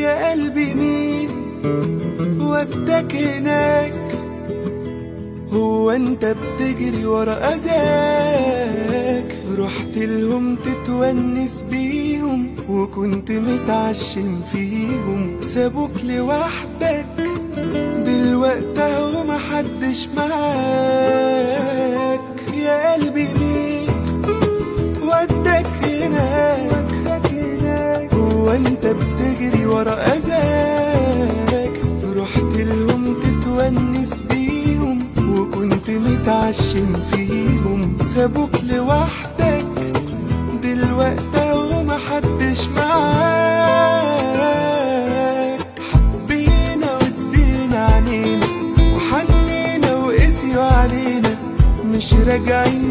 يا قلبي مين وداك هناك؟ هو انت بتجري ورا اذاك؟ رحت لهم تتونس بيهم وكنت متعشم فيهم، سابوك لوحدك دلوقتي اهو محدش معاك. يا قلبي مين وداك هناك؟ هو انت بتجري ورا اذاك؟ رحت لهم تتونس بيهم وكنت متعشم فيهم، سابوك لوحدك دلوقتي اهو محدش معاك. حبينا وادينا عنينا وحنينا وقسيوا علينا، مش راجعين